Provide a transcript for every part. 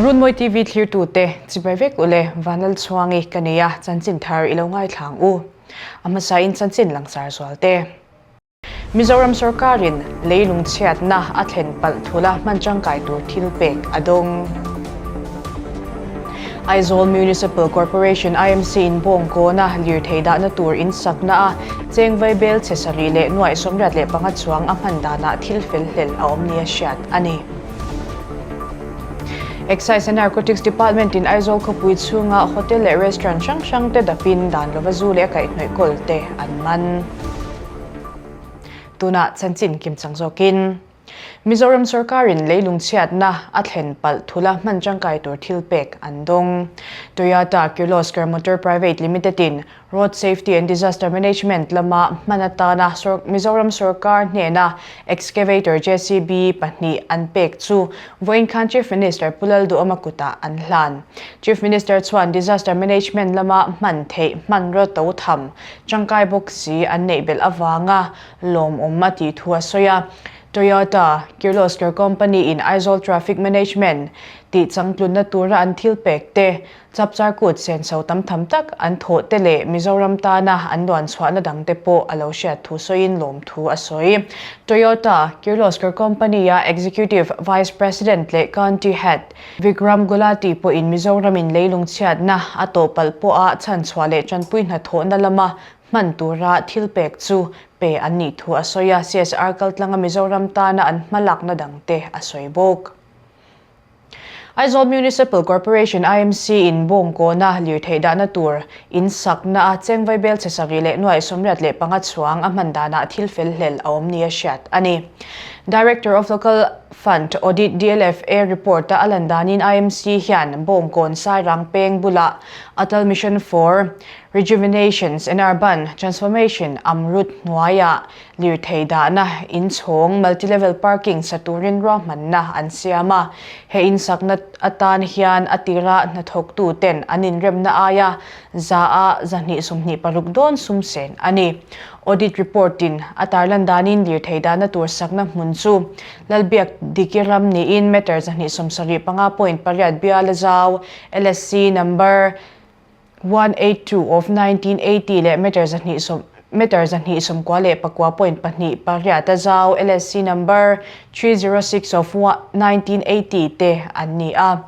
Runmawi TV thlirtute, chibai vek ule, Vanlalchhuangi ka nei a, chanchin thar i lo ngaithla ang u. A hmasain chanchin langsar zualte. Mizoram sorkarin leilung chhiatna a thlen palh thula hman tangkai tur thil pek a dawng. Aizawl Municipal Corporation, IMC, in Bawngkawna lirthei dahna tur in sakna a cheng vaibel chhe sarih leh nuaih 85 chuang a hman danah thil fel hlel a awm nia hriat a ni. Excise and Narcotics Department in Aizawl khawpui chhunga hotel leh restaurant hrang hrang te dapin dan lova zu leh a kaihhnawih kawl te an man. Tunah chanchin kimchang zawkin Mizoram sorkarin leilung chhiatna a thlen palh thula hman tangkai tur thil pek an dawng. Toyota Kirloskar Motor Private Limited in Road Safety and Disaster Management lama hman atana Mizoram sorkar hnena Excavator JCB pahnih an pek chu vawiin khan Chief Minister Pu Lalduhawma kutah an hlan. Chief Minister chuan Disaster Management lama hman theih hmanraw to tham Tangkai bawk si an neih belh avanga lawmawm a tih thu a sawi a. Toyota Kirloskar Company in Aizawl Traffic Management tih changtlunna tura an thil pek te, chapchar kut senso tam tham tak an thawh te leh Mizoram tana an luan chhuahna dang te pawh a lo hriat thu sawiin lawmthu a sawi. Toyota Kirloskar Company-a Executive Vice President leh County Head Vikram Gulati pawhin Mizoramin leilung chhiatna a tawh palh pawha chhanchhuah leh tanpui hnathawhna lama hman tura thil pek chu pe an nih thu a sawi a, CSR kaltlanga Mizoram tana an hmalakna dangte a sawi bawk. Aizawl Municipal Corporation, IMC, in Bawngkawna lirthei dahna tur in sakna a cheng vaibel chhe sarih leh nuaih 85 chuang a hman danah thil fel hlel a awm nia hriat a ni. Director of Local Fund Audit, DLFA, report-a a lan danin IMC hian Bawngkawn Sairang peng bulah Atal Mission for Rejuvenations and Urban Transformation, AMRUT, hnuaiah lirthei dahna inchhawng, multi-level parking, sa turin ruahmanna an siam a. He insakna atan hian a tira hnathawktuten an inremna aia za a 226 dawn sum sen a ni. Audit report-in a tarlan danin lirthei dahna tur sakna hmun chu Lalbiak Diki ram niin meter 275 point pariat bial a zau, LSC number 182 of 1980 leh meter meter 299 point pahnih pariat a zau, LSC number 306 of 1980 te an ni a.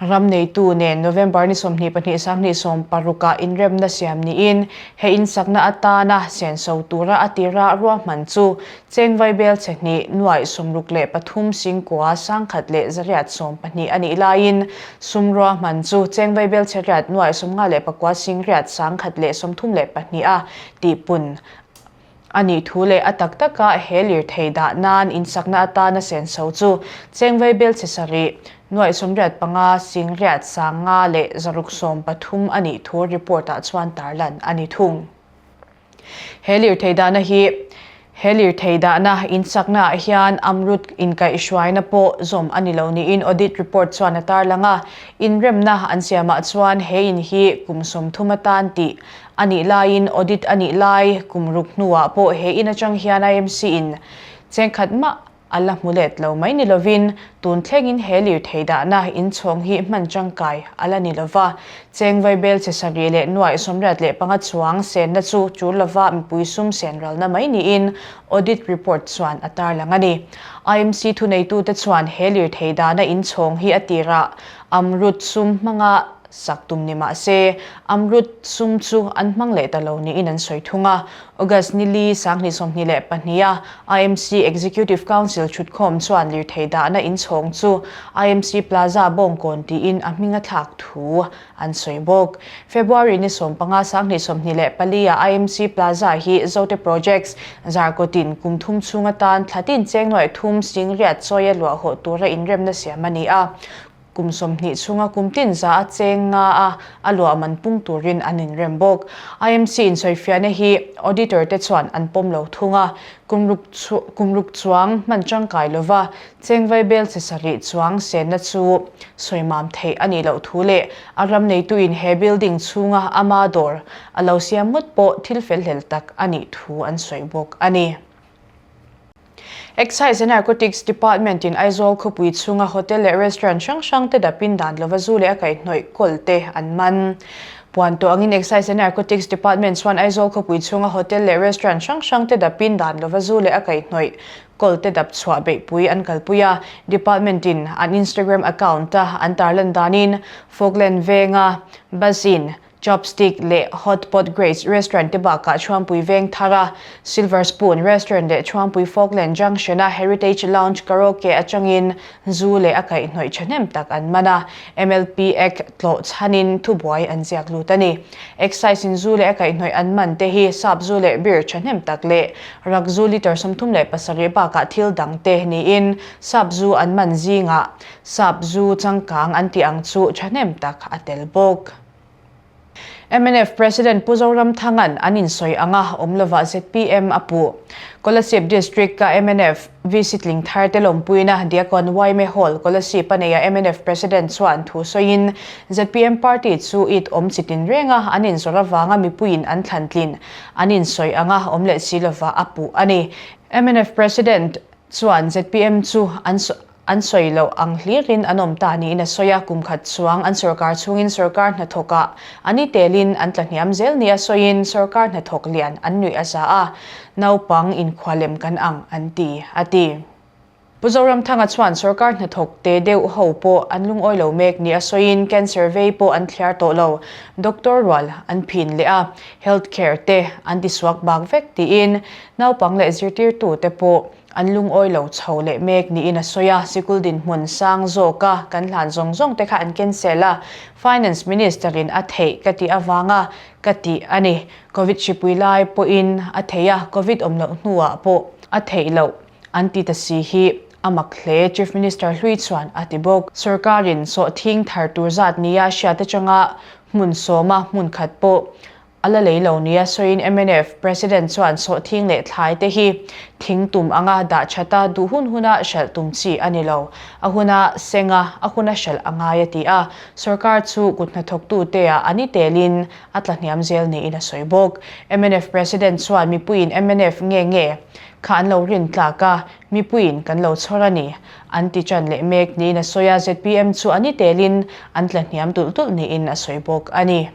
Ram neitu nen November ni 22 2016 ah inremna siam niin he insakna atana senso tura a tira ruahman chu cheng vaibel chhe hnih nuaih 63 singkua sangkhat leh zariat 12 a nih laiin sum ruahman chu cheng vaibel chhe riat nuaih 59 sing riat sangkhat leh 32 a tihpun A nih thu leh a tak taka he lirthei dah nan insakna atana senso chu cheng vaibel chhe sarih, nuaih 85, sing riat sanga leh zaruk 13 a nih thu report-ah chuan tarlan a ni thung. He lirthei dahna hi He lirthei dahna insaknaah hian Amrut inkaihhruaina pawh zawm a ni lo niin audit report chuan a tarlang a. Inremna an siamah chuan he in hi kum 30 atan tih A nih laiin audit a nih lai kum ruk hnuah pawh he in atang hian IMC in chengkhat mah a la hmu let lo mai ni lovin tun thlengin he lirthei dahna inchhawng hi hman tangkai a la ni lova. Cheng vaibel chhe sarih leh nuaih 85 chuang senna chu tul lova mipui sum sen ralna mai niin audit report chuan a tarlang a ni. IMC thuneitute chuan he lirthei dahna inchhawng hi a tirah Amrut sum hmanga Sak tum ni mah se, Amrut sum chu an hmang leh ta lo niin an sawi thung a. August ni li 2022 a IMC Executive Council thutkhawm chuan lirthei dahna inchhawng chu IMC Plaza Bawngkawn tiin a hming a thlak thu an sawi bawk. February ni 15 2024 a IMC Plaza hi Zote Projects Zarkawtin kum thum chhung atan thla tin cheng nuaih thum sing riat chawia luah hawh tura inremna siam a ni a. Kum 20 chhunga kum tin za a cheng nga a, a luah man pung turin an inrem bawk. IMC insawifiahna hi auditor te chuan an pawm lo thung a, kum ruk kum ruk chuang hman tangkai lova cheng vaibel chi sarih chuang senna chu sawimam theih a nih loh thu leh a ram neituin he building chhunga ama dawr a lo siam ngawt pawh thil felhlel tak a nih thu an sawi bawk a ni. Excise and Narcotics Department in Aizawl khawpui chhunga hotel leh restaurant hrang hrang te dapin dan lova zu leh a kaihhnawih kawl te an man. Puan tawh angin Excise and Narcotics Department chuan Aizawl khawpui chhunga hotel leh restaurant hrang hrang te dapin dan lova zu leh a kaihhnawih kawl te dap chhuah beihpui an kalpui a. Department in an Instagram account a an tarlan danin Falkland venga Buzz Inn, Chopstick leh Hot Pot Grace Restaurant te bakah Chhuangpui Vengthara Silver Spoon Restaurant leh Chhuangpui Falkland Junction-a Heritage Lounge Karaoke atangin zu leh a kaihhnawih thahnem tak an man a, MLP Act tlawh chhanin thubuai an ziak lut a ni. Excise in zu leh a kaihhnawih an man te hi sap zu leh beer thahnem tak leh rak zu litre 37 bakah thil dang te niin sap zu an man zingah sap zu changkang an tih ang chu thahnem tak a tel bawk. Mnf President Pu Zoramthanga'n an insawi anga awm lovah zpm a puh. Kolasib District-a mnf VC tling thar te lawmpuina Diakon Yma Hall, Kolasib a neia mnf President chuan thu sawiin zpm party chu it awm chi tin renga an inzawrh avanga mipuiin an thlan tlin an insawi anga awm leh si lovah a puh a ni. Mnf President chuan zpm chu an An sawi loh ang hlirin an awm ta niin a sawi a, kum khat chuang an sorkar chhungin sorkar hnathawkah an i telin an tla hniam zel nia sawiin sorkar hnathawk lian an nuih a za a, naupang inkhualem kan ang an ti, a ti. Pu Zoramthanga chuan sorkar hnathawk te deuh ho pawh an lungawi lo mek nia sawiin cancer vei pawh an thliar tawh lo, doctor rual an phin leh a, health care te an tisuak bak vek tiin naupang leh zirtirtute pawh An lungawi lo chho leh mek niin a sawi a, sikul dinhmun sang zawka kan hlan zawng zawng te kha an cancel a, Finance Minister in a theih ka tih avanga ka tih a ni. Covid hripui lai pawhin a theih a, Covid awm loh hnuah pawh a theih loh an ti ta si hi a mak hle, Chief Minister hlui chuan a ti bawk. Sorkarin sawhthing thar tur zat nia hriat atanga hmun sawma hmun khat pawh A la lei lo nia sawiin mnf President chuan sawhthing leh thlai te hi thing tum anga dah that a, duh hun huna hralh tum chi a ni lo. A huna seng a, a huna hralh a ngai a ti a. Sorkar chu kut hnathawktu te ah an i telin a tla hniam zel niin a sawi bawk. Mnf President chuan mipuiin mnf nge nge kha an lo rin tlak a, mipuiin kan lo chhawr a ni an ti tan leh mek niin a sawi a, zpm chu an i telin an tla hniam tulh tulh niin a sawi bawk a ni.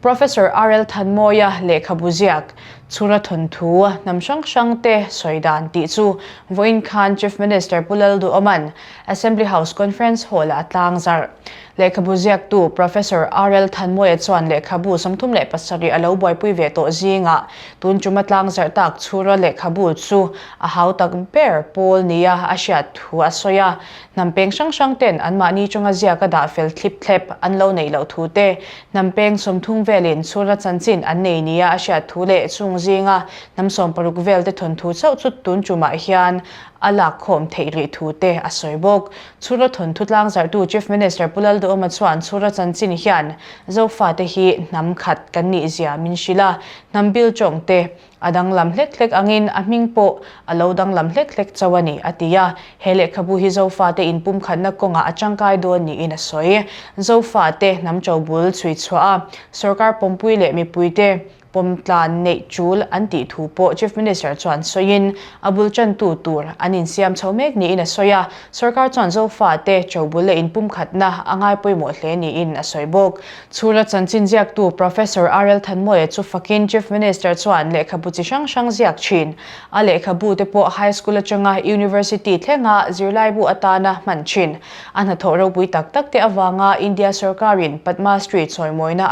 Professor RL Thanmawia lehkhabu ziak, Chhura thawnthu, hnam hrang hrangte sawi dan tih chu vawiin khan Chief Minister Pu Lalduhawma'n Assembly House Conference Hall-ah a tlang zarh. Lehkhabu ziaktu Professor RL Thanmawia chuan lehkhabu 37 a lo buaipui ve tawh zingah tun ṭuma tlang zarh tak Chhura lehkhabu chu a hautak ber pawl nia a hriat thu a sawi a. Hnam peng hrang hrang ten anmahni chunga ziaka dah fel thlip thlep an lo neih loh thu te, hnam peng 30 velin chhura chanchin an nei nia a hriat thu leh chung zinga hnam 60 vel te thawnthu chauh chu tun tumah hian a lak khawm theih rih thu te a sawi bawk. Chhura thawnthu tlangzarhtu Chief Minister Pu Lalduhawma chuan chhura chanchin hian Zofate hi hnam khat kan nih zia min hrilh a, hnam bil tawng te A danglam hlek hlek angin a hming pawh a lo danglam hlek hlek chauh a ni, a ti a. He lehkhabu hi Zofate inpumkhatna kawngah a tangkai dawn niin a sawi. Zofate hnam chobul chhui chhuah a, sorkar pawmpui leh mipuite pawmtlan neih tul an tih thu pawh Chief Minister chuan sawiin, a bul tantu tur an insiam chho mek niin a sawi a. Sorkar chuan Zofate chobul leh inpumkhatna a ngai pawimawh hle niin a sawi bawk. Chhura chanchin ziaktu Professor RL Thanmawia chu fakin Chief Minister chuan lehkhabu chi hrang hrang ziak thin. A lehkhabu te pawh High School atanga University thlenga zirlaibu atana hman thin. A hnathawh ropui tak tak te avanga India sorkarin Padma Shri chawimawina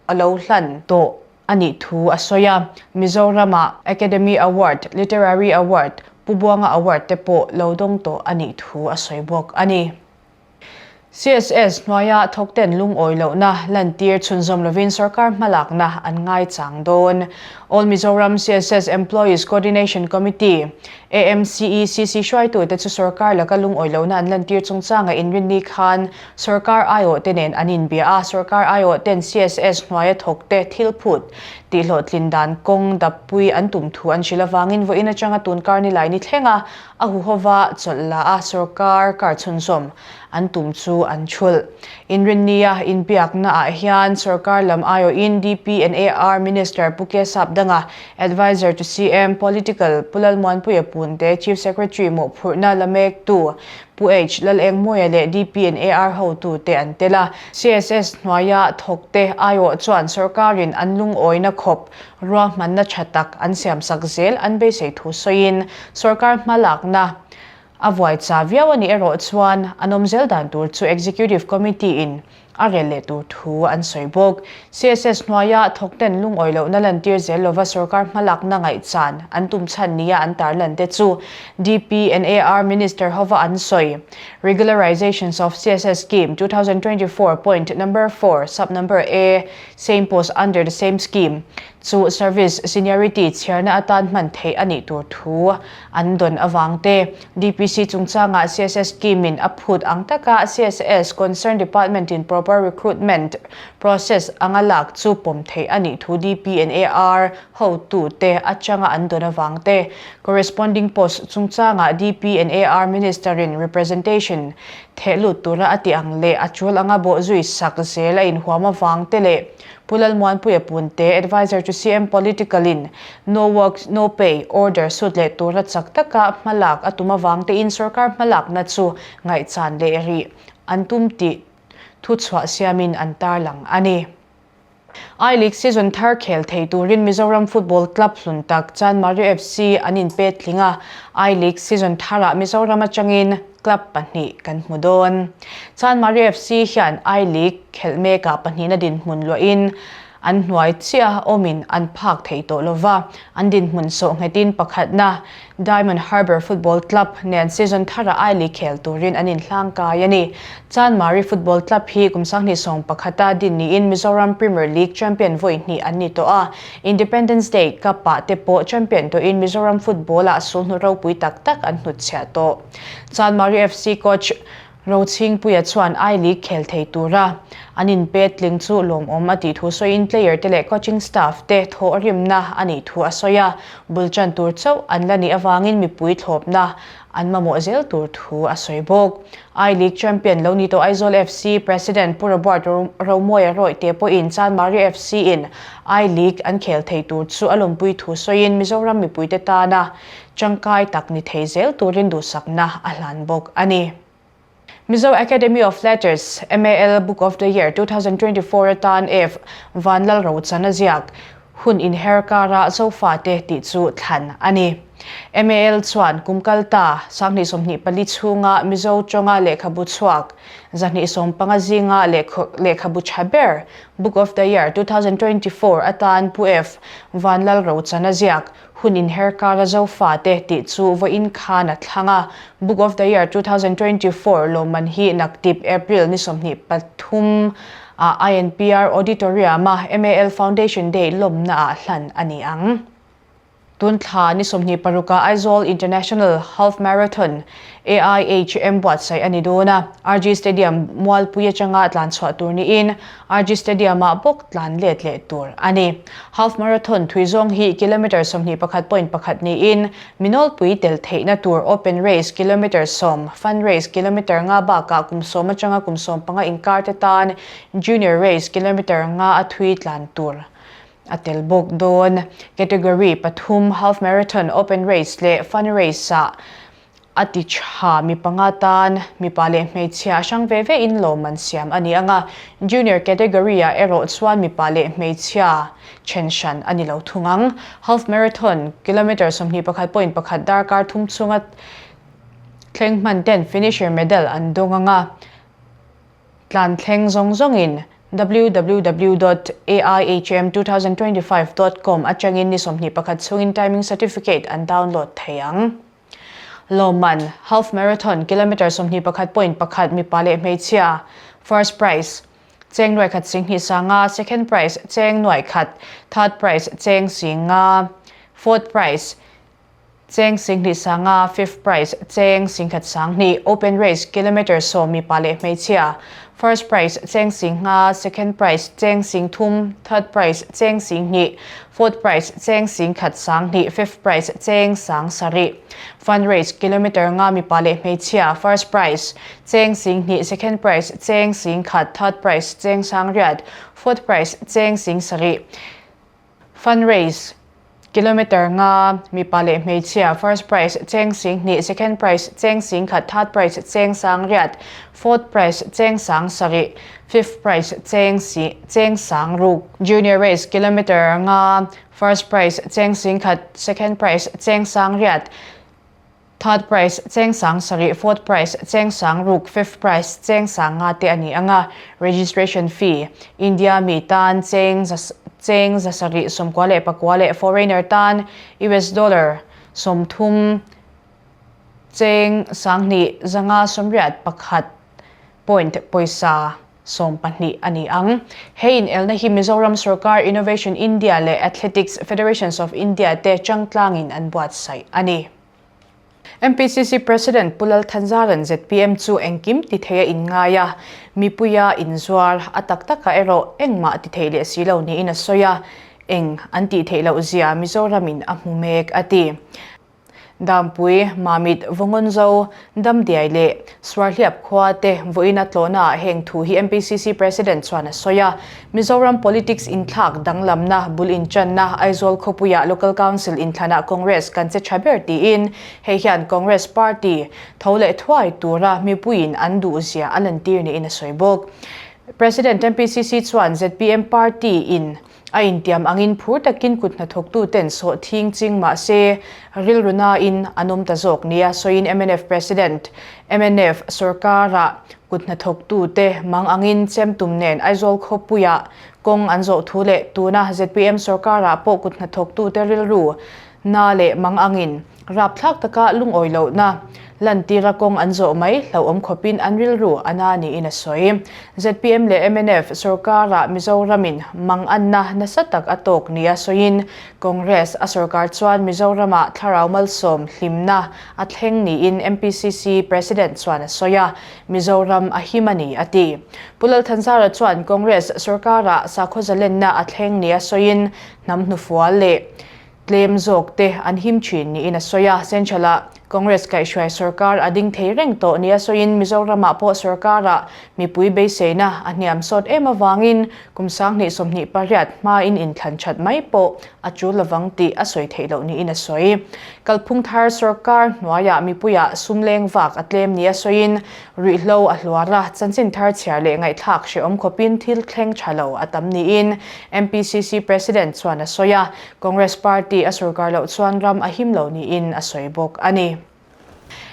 a lo hlan tawh a nih thu a sawi a. Mizoramah Academy Award, Literary Award, Pu Buanga Award te pawh lo dawng tawh a nih thu a sawi bawk a ni. CSS hnuaia thawkten lungawi lohna lantir chhunzawm lovin sorkar hmalakna an ngaichang dawn. All Mizoram CSS Employees Coordination Committee, AMCECC, hruaitute chu sorkar laka lungawi lohna an lantir chungchanga inrinni khan sorkar aiawhte nen an inbia a, sorkar aiawhten CSS hnuaia thawkte thil phut tihhlawhtlin dan kawng dappui an tum thu an hrilh avangin vawiin atanga tunkar nilai ni thlenga A huhova chawlh la a sorkar kar chhunzawm an tum chu chu an thulh. Inrinnia inbiakna ah hian sorkar lam aiawhin DP and AR Minister Pu K Sapdanga, Adviser to CM, Political, Pu Lalmuanpuia Punte, Chief Secretary mawhphurhna la mektu Pu H Lalengmawia leh DP and AR hotute an tel a. CSS hnuaia thawkte aiawh chuan sorkarin an lungawina khawp ruahmanna tha tak an siamsak zel an beisei thu sawiin sorkar hmalakna A vuai cha viau a nih erawh chuan an awm zel dan tur chu Executive Committee in a rel leh tur thu an sawi bawk. CSS hnuaia thawkten lungawi lohna lantir zel lova sorkar hmalakna ngaihchan an tum chhan nia an tarlan te chu DPNAR Minister hova an sawi. Regularizations of CSS Scheme 2024 point number four sub number A same post under the same scheme chu service seniority chhiarna atan hman theih a nih tur thu an dawn avang te, DPC chungchangah CSS scheme-in a phut ang taka CSS concern department-in proper recruitment process anga lak chu pawm theih a nih thu DP and AR hotute atanga an dawn avang te, corresponding post chungchangah DP and AR Minister-in representation theh lut tura a tih ang leh a tul anga bawhzui sak zel a inhuam avang te leh Pu Lalmuanpuia Punte, Adviser to CM Political in No Work No Pay order sut leh tura chak taka hmalak a tum avang tein sorkar hmalakna chu ngaihchan leh rih an tum tih thuchhuah siamin an tarlang a ni. I-League season thar khel thei turin Mizoram Football Club hlun tak Chanmari FC an inpet tling a, I-League season tharah Mizoram atangin Club pahnih kan hmu dawn. Chanmari FC hian I-League khelh mekah pahnihna dinhmun luahin an hnuai chiah awmin an phak thei tawh lova, an dinhmun sawh nghetin pakhatna Diamond Harbour Football Club nen season thara I-League khel turin an inhlangkai a ni. Chanmari Football Club hi kum 2011 a din niin Mizoram Premier League champion vawi hnih an ni tawh a, Independence Day Cup-ah te pawh champion tawhin Mizoram football-ah sulhnu ropui tak tak an hnutchhiah tawh. Chanmari FC coach Rochhingpuia chuan I-League khel thei tura an inpe tling chu lawmawm a tih thu sawiin player te leh coaching staff te thawh rimna a nih thu a sawi a, bul chan tur chauh an la nih avangin mipui thlawpna an mamawh zel tur thu a sawi bawk. I-League champion lo ni tawh Aizawl FC president Pu Robert Romawia Rawihte pawhin Chanmari FC in I-League an khel thei tur chu a lawmpui thu sawiin Mizoram mipuite tana Tangkai tak ni thei zel turin duhsakna a hlan bawk a ni. Mizo Academy of Letters, MAL, Book of the Year 2024 atan F. Vanlalrochan a ziak, Hun inher kara Zofate tih chu thlan a ni. MAL chuan kum kal ta 2024 chhunga Mizo tawnga lehkhabu chhuak 250 zinga lehkhabu tha ber Book of the Year 2024 atan Pu F. Vanlalrochan a ziak, Hun inher kara Zofate tih chu vawiin khan a thlang a, Book of the Year 2024 lawmman hi naktip April ni 23 ah INPR Auditorium a MAL Foundation Day lawmna ah hlan a ni ang. Tun thla ni 26 ah Aizawl International Half Marathon, AIHM, buatsaih a ni dawn a, RG Stadium Mualpui atanga tlanchhuah tur niin RG Stadium-ah bawk tlan let leh tur a ni. Half Marathon thui zawng hi kilometre 21.1 niin minawlpui tel theihna tur Open Race kilometre sawm, Fun Race kilometre nga bakah kum sawm atanga kum 15 inkar te tan Junior Race kilometre nga a thui tlan tur a tel bawk dawn. Category pathum Half Marathon, Open Race leh Fun Race-ah A ti tha, mi panga tan mipa leh hmeichhia a hrang ve ve in lawmman siam a ni ang a, Junior category ah erawh chuan mipa leh hmeichhia then hran a ni lo thung ang. Half Marathon, kilometre 21.1 darkar thum chhunga thleng hman ten finisher medal an dawng ang a, Tlan thleng zawng zawngin www dot aihm 2025 dot com atangin ni 21 chhungin timing certificate an download thei ang. Lawmman, Half Marathon, kilometre 21.1 mipa leh hmeichhia, First Prize, cheng nuai khat sing hnih sanga, Second Prize, cheng nuai khat, Third Prize, cheng singa, Fourth Prize, cheng singhnih sanga, Fifth Prize, cheng singkhat sanghnih, Open Race, kilometre sawm mipa leh hmeichhia, First Prize cheng sing nga, Second Prize cheng sing thum, Third Prize cheng sing hnih, Fourth Prize cheng sing khat sang hnih, Fifth Prize cheng sang sarih. Fun Race kilometre nga mipa leh hmeichhia First Prize cheng sing hnih, Second Prize cheng sing khat, Third Prize cheng sang riat, Fourth Prize cheng sing sarih. Fun Race kilometre nga mipa leh hmeichhia First Prize cheng sing hnih, Second Prize cheng sing khat, Third Prize cheng sang riat, Fourth Prize cheng sang sarih, Fifth Prize cheng cheng sang ruk. Junior Race kilometre nga First Prize cheng sing khat, Second Prize cheng sang riat, Third Prize cheng sang sarih, Fourth Prize cheng sang ruk, Fifth Prize cheng sang nga te a ni ang a. Registration fee, India mi tan cheng cheng zasarih 94 leh foreigner tan US dollar 30 cheng 2 581 point pawisa 12 a ni ang. He inelna hi Mizoram Sorkar, Innovation India leh Athletics Federations of India te changtlangin an buatsaih a ni. MPCC President Pu Lal Thanzaran zpm chu engkim ti thei a inngai a, mipuia inzuar a tak takah erawh engmah ti thei leh si lo niin a sawi a, eng an tih theih loh zia Mizoramin a hmu mek a ti. Dampui, Mamit, Vawngawnzo, Damdiai leh Suarhliap khua te vawiin a tlawhnaah heng thu hi MPCC President chuan a sawi a. Mizoram politics inthlak danglamna bul inchanna Aizawl khawpuiah Local Council inthlanah Congress kan che tha ber tiin hei hian Congress party tho leh thuai tura mipuiin an duhzia a lantir niin a sawi bawk. President MPCC chuan zpm party in A intiam angin phur takin kut hnathawktuten sawhthing ching mah se, rilru nain an awm ta zawk nia sawiin mnf President, mnf sorkara kut hnathawktute mang angin chemtum nen Aizawl khawpuiah kawng an zawh thu leh tuna zpm sorkarah pawh kut hnathawktute rilru na leh mang angin Rapthlak taka lungawi lohna lantira kawng an zawh mai hlauhawm khawpin an rilru a na niin a sawi. Zpm leh mnf sorkarah Mizoramin manganna nasa tak a tawk nia sawiin Congress a sorkar chuan Mizoramah thlarau malsawm hlimna a thleng niin MPCC President chuan a sawi a, Mizoram a him a ni a ti. Pu Lalthanzara chuan Congress sorkarah sakhaw zalenna a thleng nia sawiin hnam hnufual leh Tlem zawk te an him thin niin a sawi a, Central-ah Congress kaihhruai sorkar a ding thei reng tawh nia sawiin Mizoramah pawh sorkarah mipui beiseina a hniam sawt em avangin kum 2028 hmain inthlan that mai pawh a tul lovang tih a sawi theih loh niin a sawi. Kalphung thar sorkar hnuaiah mipuiah sum leng vak a tlem nia sawiin Ruihhlo a hluar a, chanchin thar chhiar leh ngaihthlak hrehawm khawpin thil thleng tha lo a tam niin MPCC President chuan a sawi a, Congress Party a sorkar loh chuan ram a him lo niin a sawi bawk a ni.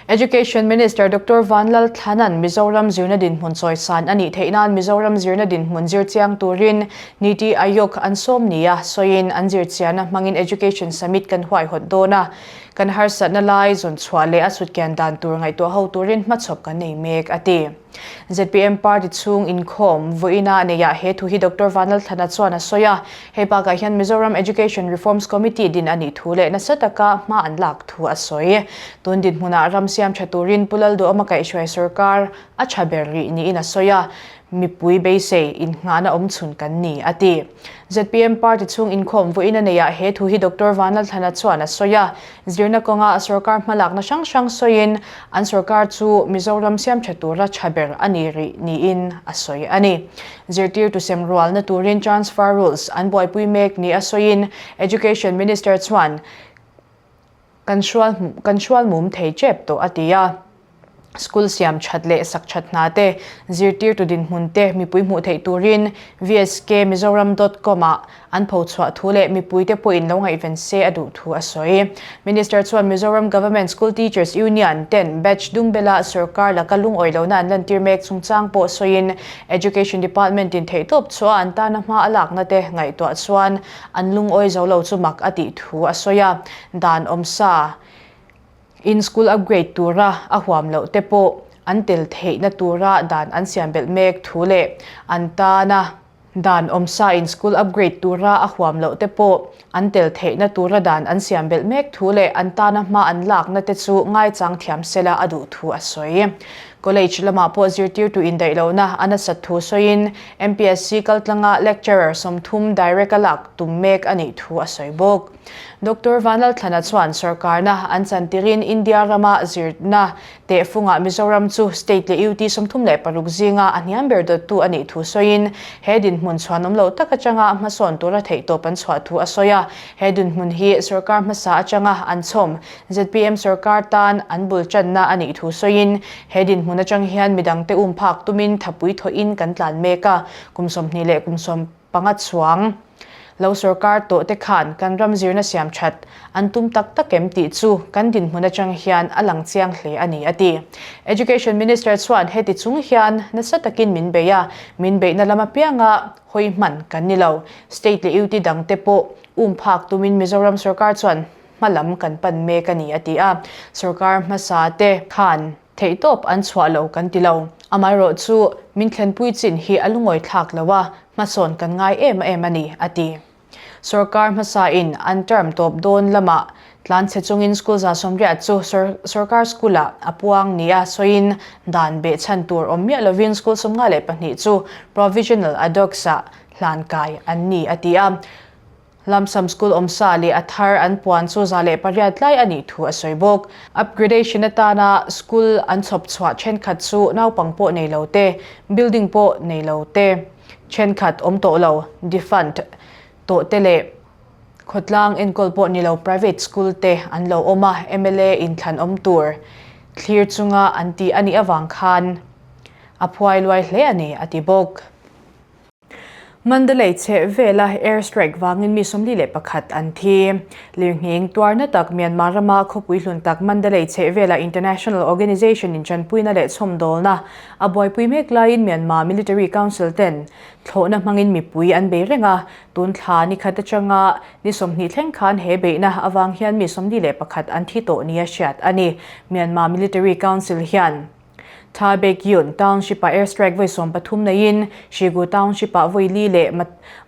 Education Minister Doctor Vanlal Thlana'n Mizoram zirna dinhmun chawisan a nih theih nan Mizoram zirna dinhmun zir chiang turin Niti Aayog an sawm nia sawiin an zir chiahna hmangin Education Summit kan huaihawt dawn a, Kan harsatna lai zawn chhuah leh a sutkian dan tur ngaihtuah ho turin hmachhawp kan nei mek, a ti. Zpm party chhung inkhawm vawiina neiah he thu hi Doctor Vanlalthlana chuan a sawi a, hei bakah hian Mizoram Education Reforms Committee din a nih thu leh nasa taka hma an lak thu a sawi. Tun dinhmunah ram siam tha turin Pu Lalduhawma kaihhruai sorkar a tha ber rih niin a sawi a, mipui beisei innghahna awmchhun kan ni, a ti. Zpm party chhung inkhawm vawiin a neiah he thu hi Doctor Vanlalthlana chuan a sawi a, zirna kawnga sorkar hmalakna hrang hrang sawiin an sorkar chu Mizoram siamtha tura tha ber a ni rih niin a sawi a ni. Zirtirtu sem rualna turin transfer rules an buaipui mek ni a sawiin Education Minister chuan kan hrual mum thei tep tawh a ti a. School siam that leh sak that hna te, zirtirtu dinhmun te mipui hmuh theih turin vskmizoram dot com ah an pho chhuah thu leh mipuite pawhin lo ngaihven se a duh thu a sawi. Minister chuan Mizoram Government School Teachers Union ten batch dumbela sorkar laka lungawi lohna an lantir mek chungchang pawh sawiin Education Department in theihtawp chhuah an tana hma a lakna te ngaihtuah chuan an lungawi zo lo chu mak a tih thu a sawi a, dan awmsa In school upgrade tura a huam loh te pawh an tel theihna tura dan an siam belh mek thu leh an tana dan awmsa in school upgrade tura a huam loh te pawh an tel theihna tura dan an siam belh mek thu leh an tana hma an lakna te chu ngaichang thiam sela a duh thu a sawi. College lamah pawh zirtirtu indaih lohna a nasat thu sawiin MPSC kaltlanga lecturer 30 direct a lak tum mek a nih thu a sawi bawk. Doctor Vanlalthlana chuan sorkarna an chantirin India rama zirna tehfungah Mizoram chu state leh UT 36 zinga a hniam ber dawttu a nih thu sawiin he dinhmun chhuanawm loh tak atanga hmasawn tura theihtawp an chhuah thu a sawi a. He dinhmun hi sorkar hmasa atanga an chhawm zpm sorkar tan an bul tanna a nih thu sawiin he dinhmun atang hian midangte um phak tumin thapui thawhin kan tlan mek a, kum 20 leh kum 15 chuang lo sorkar tawh te khan kan ram zirna siam that an tum tak tak em tih chu kan dinhmun atang hian a lang chiang hle a ni a ti. Education Minister chuan heti chung hian nasa takin min bei a, min beihna lam apianga hawi hman kan ni lo. State leh UT dangte pawh um phak tumin Mizoram sorkar chuan hma lam kan pan mek a ni a ti a. Sorkar hmasa te khan theihtawp an chhuah lo kan ti lo. Amaherawh chu min thlenpui chin hi a lungawi thlak lo a, hmasawn kan ngai em em a ni a ti. Sorkar hmasa in an term tawp dawn lamah tlanchhe chungin school 180 chu sorkar school ah a puang nia sawiin dan behchhan tur awm miah lovin school 52 chu provisional adhocs ah hlan kai an ni a ti a. Lamsam School awmsa leh a thar an puan chu 108 lai a nih thu a sawi bawk. Upgradation atana school an chhawp chhuah thenkhat chu naupang pawh nei lo te, building pawh nei lo te, thenkhat awm tawh lo, defunct, tawh te leh khawtlang enkawl pawh ni lo private school te an lo awm a, mla inthlan awm tur thlir chunga an tih a nih avang khan a phuai luai hle a ni, a ti bawk. Mandalay chheh vela air strike vangin mi 41 an thi. Lirnghing tuarna tak Myanmar rama khawpui hlun tak Mandalay chheh vela international organization in tanpuina leh chhawmdawlna a buaipui mek laiin Myanmar Military Council ten thlawhna hmangin mipui an bei reng a, tun thla ni khat atanga ni 20 thleng khan he beihna avang hian mi 41 an thi tawh nia hriat a ni. Myanmar Military Council hian Thabekyun Township-ah airstrike vawi 13 neiin Shigu Township-ah vawi li leh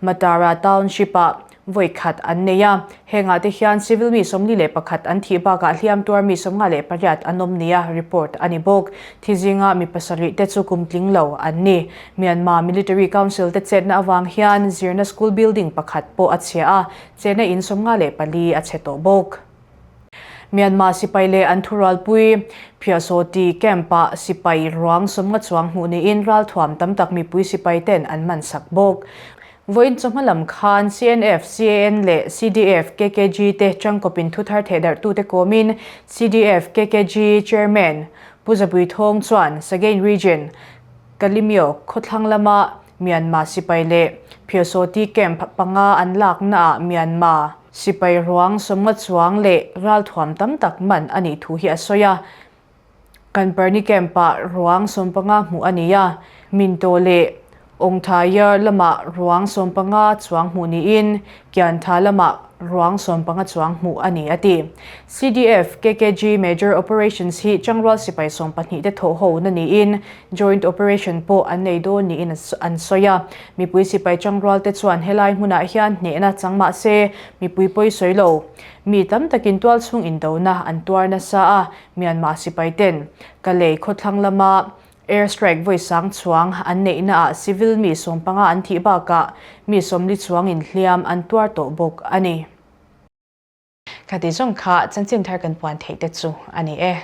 Matara Township-ah vawi khat an nei a. Hengah te hian civil mi 41 an thih bakah hliam tuar mi 58 an awm nia report a ni bawk. Thi zinga mi pasarih te chu kum tling lo an ni. Myanmar Military Council te chetna avang hian zirna school building pakhat pawh a chhia a, chetna in 54 a chhe tawh bawk. Myanmar sipai leh an thurualpui Phiasawti camp-ah sipai ruang 50 chuang hmuh niin ralthuam tam tak mipui sipai ten an man sak bawk. Vawiin chawhma lam khan CNF, CAN leh CDF, KKG te tangkawpin thuthar thehdarhtute kawmin CDF, KKG Chairman Pu Zabui Thawng chuan Sagaing Region, Kalimyo khawthlang lama Myanmar sipai leh Phiasawti camp panga an laknaah Myanmar Sipai ruang 50 chuang leh ralthuam tam tak man a nih thu hi a sawi a. Kanparni camp-ah ruang 15 hmuh a ni a, Minto leh Awngthaiar lamah ruang 15 chuang hmuh niin Kiantha lamah ruang 15 chuang hmuh a ni a ti. CDF, KKG Major Operations hi Changrual sipai 12 te thawh ho na niin Joint Operation pawh an nei dawn niin an sawi a. Mipui sipai changrual te chuan helai hmunah hian hnehna chang mah se mipui pawi sawi lo. Mi tam takin tualchhung indona an tuar nasa a, Myanmar sipai ten Kalay khawthlang lama air strike vawi sang chuang an neihnaah civil mi 15 an thih bakah mi 40 chuang inhliam an tuar tawh bawk a ni. Khati zawng kha chanchin thar kan puan theih te chu a ni e.